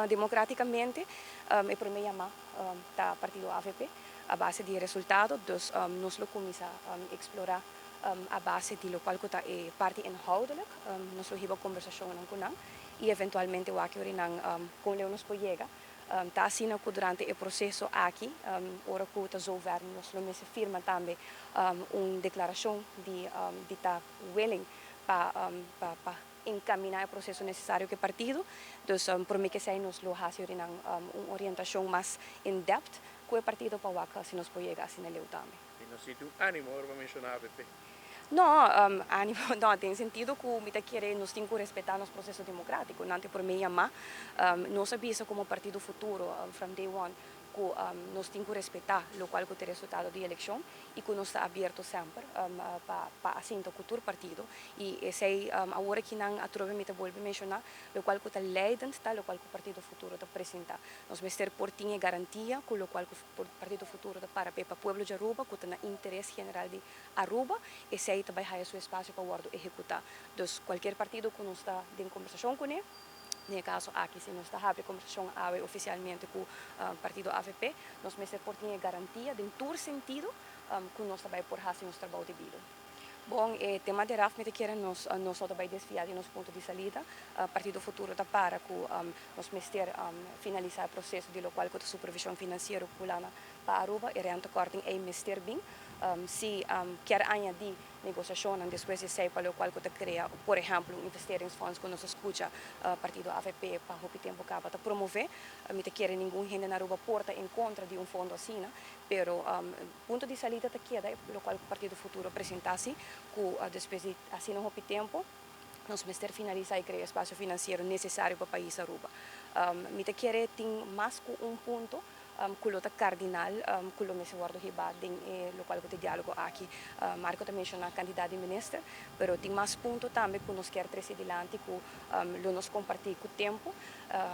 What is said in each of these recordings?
Democraticamente, e prome yama ta partido AVP a base di resultado, dus nos lo cuminsa explora a base di locual cu ta e parti inhoudelijk, nos lo hiba conversacionnan cu nan y eventualmente wak nan con leu nos por yega. Ta asina cu durante e proceso aki, ora cu ta zover, nos lo mester firma tambe un declaracion di ta willing pa encamina e proceso necesario cu e partido. Dus pa mi cu esey nos lo haci un orientacion mas in depth cu e partido pa wak si nos por yega asina leu tambe. Y nos tin animo pa menciona AVP? No, animo, no, den sentido cu mi ta kere nos tin cu respeta nos proceso democratico. Nan ta prome yama, nos a bisa como Partido Futuro, from day one, cu nos tin cu respeta locual cu ta resultado di eleccion y cu nos ta abierto semper pa sinta cu tur partido. Y esey awor aki nan atrobe mi ta bolbe menciona, locual cu ta leidend ta locual cu Partido Futuro ta presenta. Nos mester por tin garantia cu locual cu Partido Futuro ta para pa pueblo di Aruba, cu ta na interes general di Aruba, esey tambe haya su espacio pa wordo ehecuta. Dus cualkier partido cu nos ta den conversacion cu ne, den e caso aki, si nos ta habri conversacion awe oficialmente cu partido AVP, nos mester por tin garantia den tur sentido cu nos tambe por haci nos trabou debido. Bon, e tema di RAF, mi ta kere nos no bay desvia di nos punto di salida. Partido Futuro ta para cu nos mester finalisa e proceso di locual cu supervision financiero cu pa Aruba e rentekorting e mester bin. Si kier añadi negociacion despues di esey pa locual cu ta crea, por ehempel, un investeringsfonds cu nos a scucha partido AVP pa hopi tempo caba ta promove, mi ta kere ningun hende na Aruba por ta en contra di un fondo asina, pero punto di salida ta keda locual Partido Futuro a presenta si, cu despues di asina hopi tempo nos mester finalisa y crea espacio financiero necesario pa pais Aruba. Mi ta kere tin mas cu un punto cu lo ta cardinal cu lo mester wordo hiba den locual cu dialogo aki. Marco ta menciona cantidad di minister, pero tin mas punto tambe cu nos kier trece dilanti cu lo nos comparti cu tempo.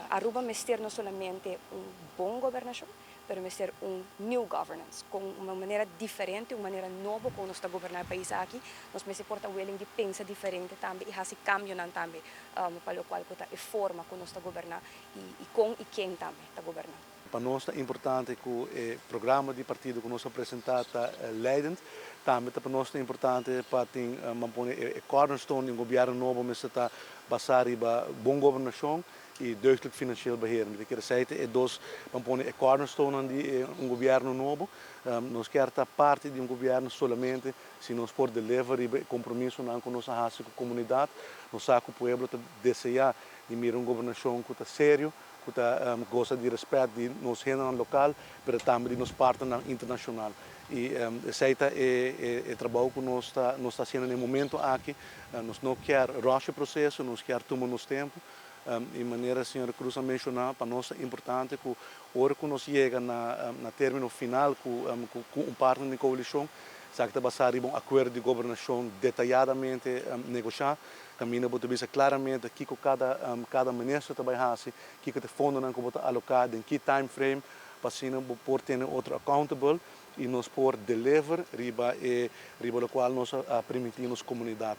Aruba mester no solamente un bon gobernacion, pero mester un new governance, cu un manera diferente, un manera nobo cu nos ta goberna e pais aki. Nos mester por ta willing di pensa diferente tambe y haci cambionan tambe pa locual cu ta e forma cu nos ta goberna y con y ken tambe ta goberna. Pa nos ta importante cu e programa di partido cu nos a presenta ta leidend. Tambe pa nos ta importante pa tin pone e cornerstone di un gobierno nobo mester ta basa riba bon gobernacion y deugdelijk financieel beheer. Mi kier esey e dos pone e cornerstone di un gobierno nobo. Nos kier ta parti di un gobierno solamente si nos por deliver e compromisonan cu nos a haci cu comunidad. Nos sa cu pueblo ta desea di mira un gobernacion cu ta serio, cu ta goza di respet di nos hende local, pero tambe di nos partner internacional. Y esey ta e trabou cu nos ta haciendo na e momento aki. Nos no kier rush e proceso, nos kier tuma nos tempo. Di manera señor Cruz a menciona, pa nos ta importante cu ora cu nos yega na termino final cu un partner di coalicion, esaki ta basa riba un acuerdo di gobernacion detayadamente negocia, caminda bo ta bisa claramente kico cada minister ta bay haci, kico e fondonan cu bo ta aloca, den ki time frame, pa asina bo por tene otro accountable y nos por deliver riba locual nos a permiti nos comunidad.